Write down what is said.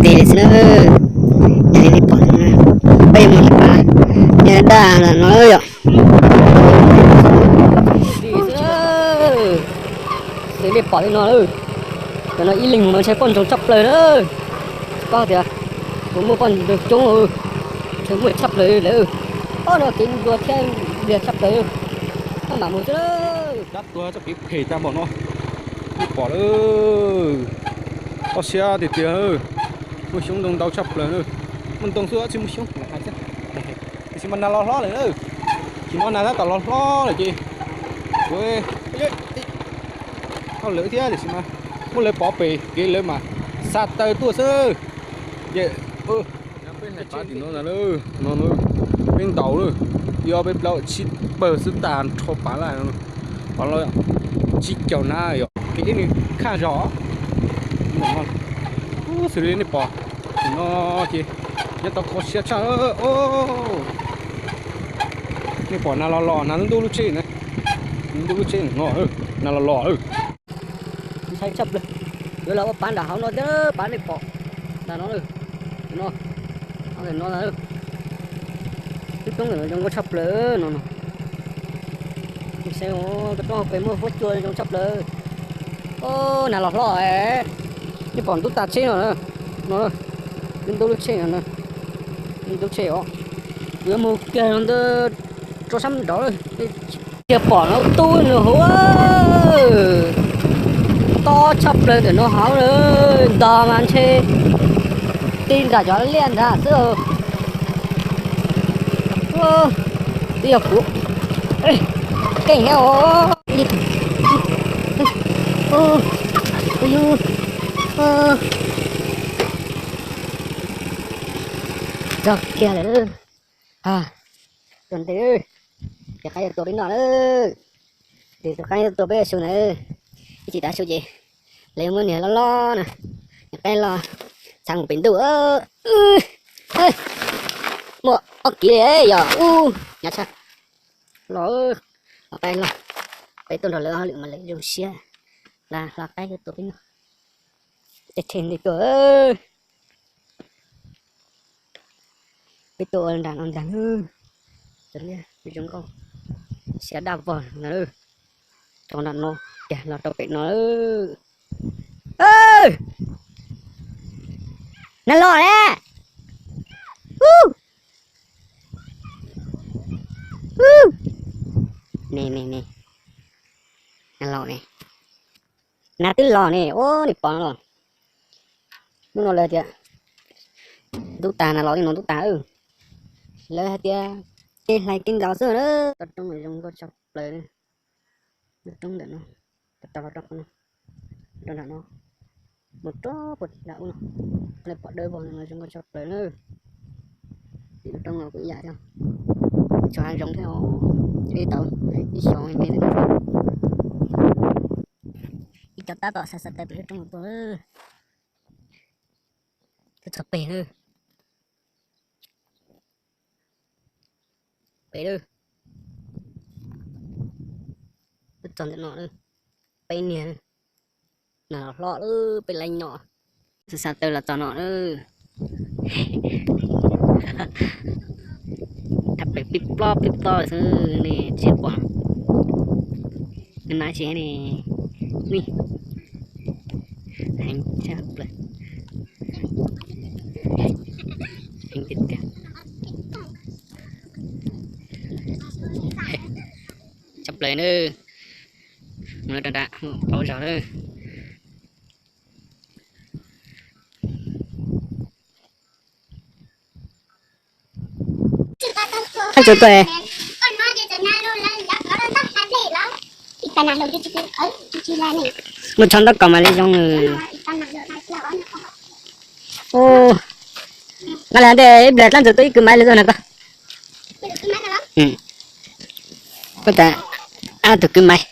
Tis li xwb na, yog li nej pom no, peb mus nram pas, yog daj no yom. Li nej pom li no, cov no ib leeg mus mas ntshe poj ntxoog tshaj plaws na. Tsis paub tias puas muaj poj ntxoog coob, ntshe muaj tshaj plaws lawm. Ob no kev ntsuas thiab liag tshaj plaws, maj mam mus xwb. Dab tuag txoj kev phem tag npaum no, nej pom lawm. Koj siab tiag tiag, muaj xyoob ntoo ntau tshaj plaws na. Muaj ntoo xwb tsis muaj xyoob lam hais thiab. Tiam sis mas nag los hlob lawm na, tsis hnov nag tab tom los hlob lawm ces, hauj lwm thiab tiam sis mas muab lawv pov pem kev lawv mas xa taw tuaj xwb. Ces peb hais pab tim no ntag, no peb ntaus lawm, ib ob peb plaub tsib pawg xwb tag nrho pas lawm, tsib caug nab yom, kev ib nws khaj zog. Xws li nej pom no ces nyob tau kho siab tshaj. Nej pom nag los los, nag ntub lub tsheb na, ntub lub tsheb no, nag los los. Ntshai tshaj plaws, yuav los ua pab nram hauv no thiab, pab nej pom nram no, no, no, lub roob ntawm no zoo nkauj tshaj plaws no no. Saib, koj roob hauv pes muaj huab cua zoo tshaj plaws. Nag los hlob, nej pom ntub tag tsheb no, no, ntub lub tsheb no, ntub tsheb os. Kuv yuav mus kiag ntawd rau sab nraud, kiag pom no tub nws hauv, tob tshaj plaws ntawm no hauv, ntog mas ntshe ti nram cov liaj nrad xwb. Twb yog kuv keej thiab os. Txog kiag lawm. Tuaj ntev, tus qaib yuav tuaj peb noj lawm. Tus qaib yuav tuaj peb su na. Ib chim tav su ces lawv muab niag loj loj na, niag qaib loj txhav mus pem ntuj. Muaj ob kiv li yog ub, nyav tshaj. Los, qaib loj, peb tuaj nrog lawv hauj lwm mas lawv zoo siab. Hla qaib tuaj peb noj. Tej rhe nti tuaj. Peb tuaj ua nram no ntag. Cov liaj zoo nkauj, siab daj vog na. Rau nram no, cas los rau pem no. Nag los ne. Ne ne ne, nag los ne. Nag twb los ne, ua nej pom no los. Hnub no lawv tias ntub tag, nag los li no ntub tag. Lawv hais tias kev hlais kev nkaus xwb na. Toj roob zoo nkauj tshaj plaws. Lub roob ntawm no, tau los rau qhov no, rau nram no, mus rau puag nram ub no, nej pom dawb vog no zoo nkauj tshaj plaws na. Tim lub roob no kuj ib yam thiab, tsob hav zoov thiab os, ib tau ib xyoos me me. Ib co tab tom xa xa taw tim lub roob no tuaj, twb txog pem lawm. Pem lawm, twb txog ntawm no lawm. Peb niag, nag los hlob lawm peb lawv nyob. Xa xa taw los txog no lawm. Thaj pem pib plob pib plob xwb ne, tsis pom. Nag tsis ne, heev tshaj plaws. Heev tiag tiag. Tshaj plaws na. Mus rau nram paub zog na. Leej twg tuaj? Mus txog ntaub kaus mas li zoo. Nqa li ntej ib pliag leej twg tuaj ib kwv maiv li tuaj na koj. Koj tas, tus kwv maiv.